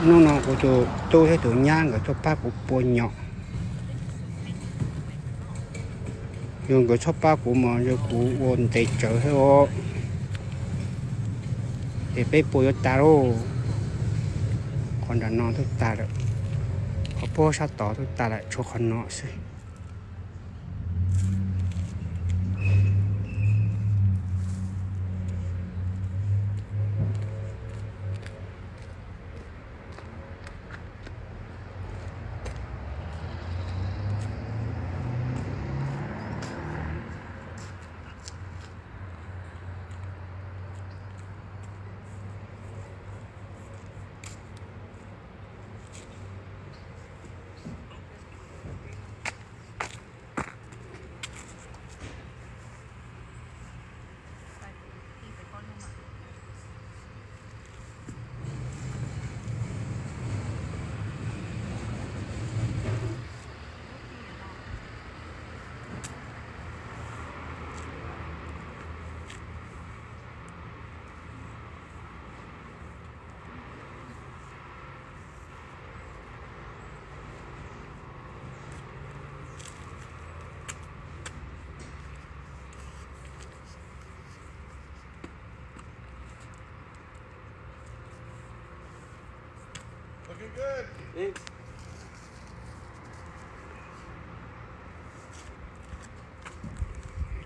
Hnub no kuv tus tub thiab tus nyab nkawd tuaj pab kuv pua nyom. Yog nkawd txhob pab kuv mas yog kuv ua ntev tsawv thiab os. Ces peb pua yuav tas lauj. Qhov nram no twb tas lawm, qhov puag sab tod twb tas lawm, tshuav qhov no xwb.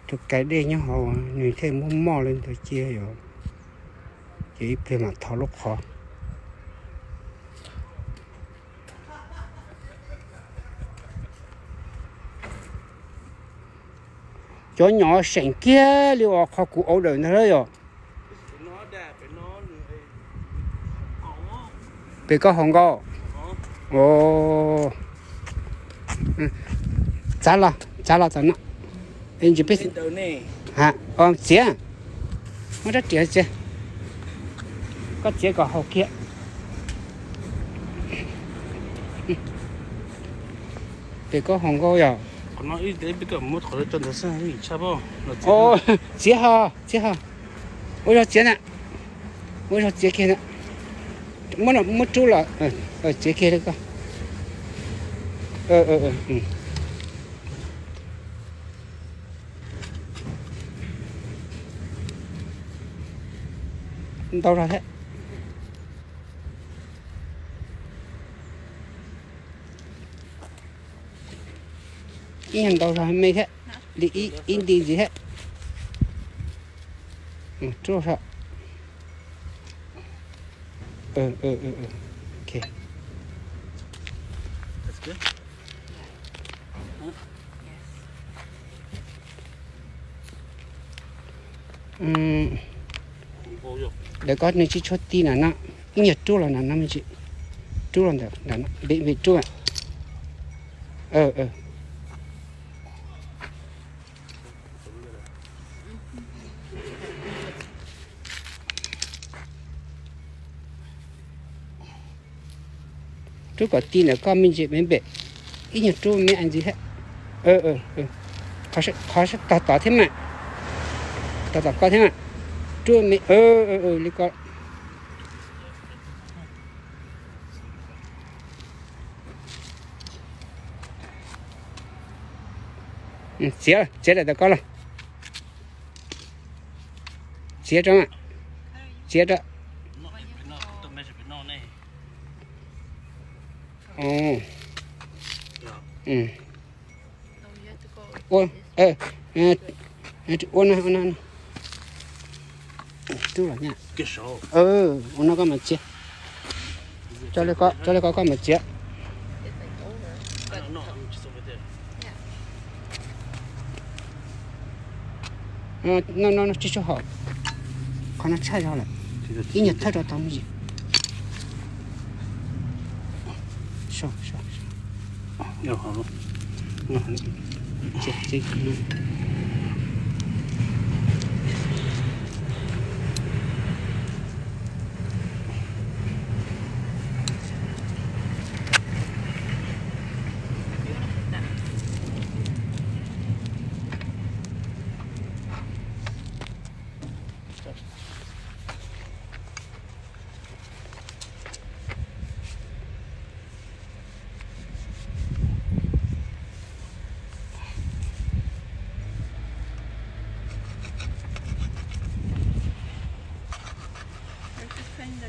Tus kais dej nyob hauv nws thiaj muab moj li ntawd cia yom, ces ib pliag mam thau lub qhov. Cov nyom seem kiag li uas qhov kuv order ntag yom. Pem koj hauv nkauj. Txav los, txav los txav no. Txiav, muab rab riam txiav, koj txiav kom haum kiag. Pem koj hauv nkauj yom. Txiav ho, txiav ho. Ua zog txiav na, ua zog txiav kiag na. Muab, muab rub los, txiav kiag li koj. Ntau zog thiab. Ib nyuag ntau zog me thiab, li ib nti ntxiv thiab. Rub saum. Ntawm ko nws tsis tshua ti na no, ib nyuag rub los na no me ntsis, rub los ntawm, vim rub. Rub kom ti ntawm koj me ntsis me npem, ib nyuag rub me ntxiv thiab. Qhov sab tod tod thiab mas, tod tom koj thiab mas, rub me, li ko. Txiav, txiav daim tawv ko los. Txiav rau, txiav rau. Ua, ua no, ua no. Ua no koj mam txiav. Tso li ko, koj mam txiav. No, no, no tsis tshua haum. Qhov no tshaj zog lawm. Ib nyuag thawj rau tau me ntsis.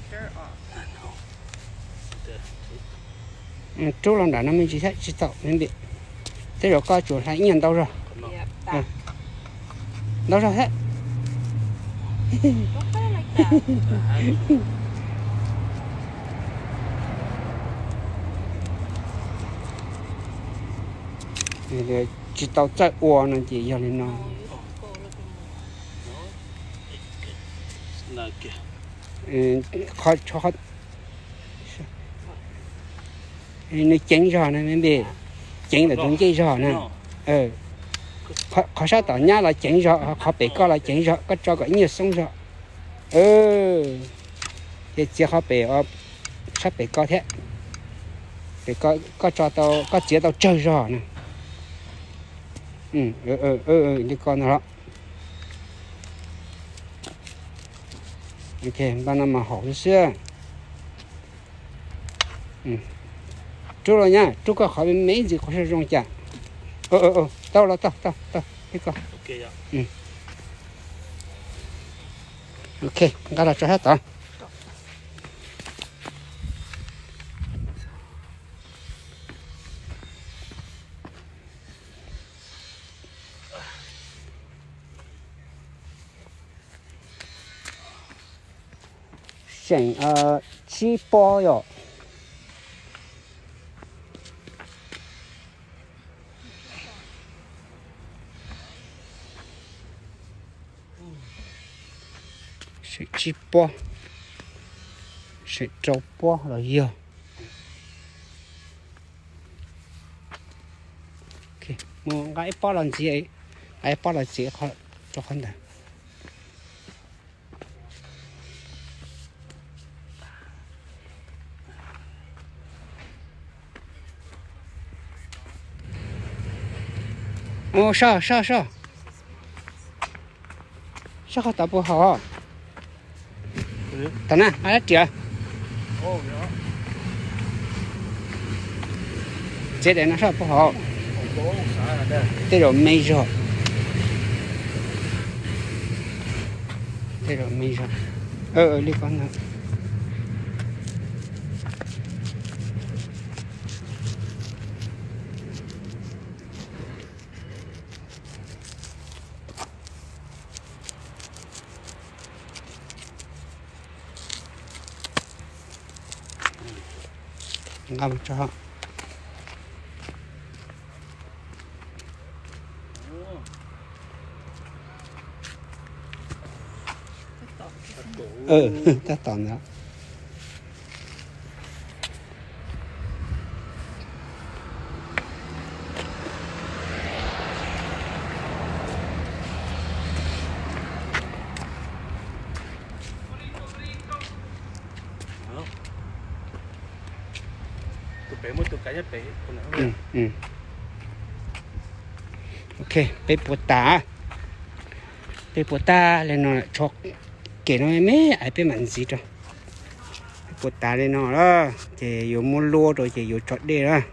Rub los nram no me ntsis thiab tsis txaus me npe. Tej zaum koj tsuas hlais ib nyuag ntau zog. Ntau zog thiab. Tsis tau txawj ua no ces yog li no. Nws ceev zog na me npe, ceev ntawm tus ncej zog na. Qhov sab tom nyab los ceev zog, qhov pem koj los ceev zog, koj tso kom ib nyuag xoob zog. Ces txiav qhov pem, sab pem koj thiab. Pem koj, koj tso tau, koj txiav tau tsawg zog na. Li ko ntag los. Npaj no mas haum xwb. Rub los nyab, rub koj qhov me me ntsis qhov zoo zoo cas. Tau los tau tau tau li ko. Ok, nqa los tso sab tod. Seem tsib pob yom. Seem tsib pob, seem rau pob los yog. Mus nqa ib pob los ntxiv, nqa ib pob los txiav rau qhov ntawd. Soj soj soj, soj qhov tod puas haum? Tam na, a dab riam. Txiav daim no soj puas haum? Tej zaum me zog. Tej zaum me zog. Li ko ntag. Nqa mus tso. Tab tom ntawd. Ok, peb puas tas, peb puas tas li no, tshuav kem no me me es peb mam ntxiv rau. Peb puas tas li no lawm ces yuav muab luab rau ces yuav tso dej lawm.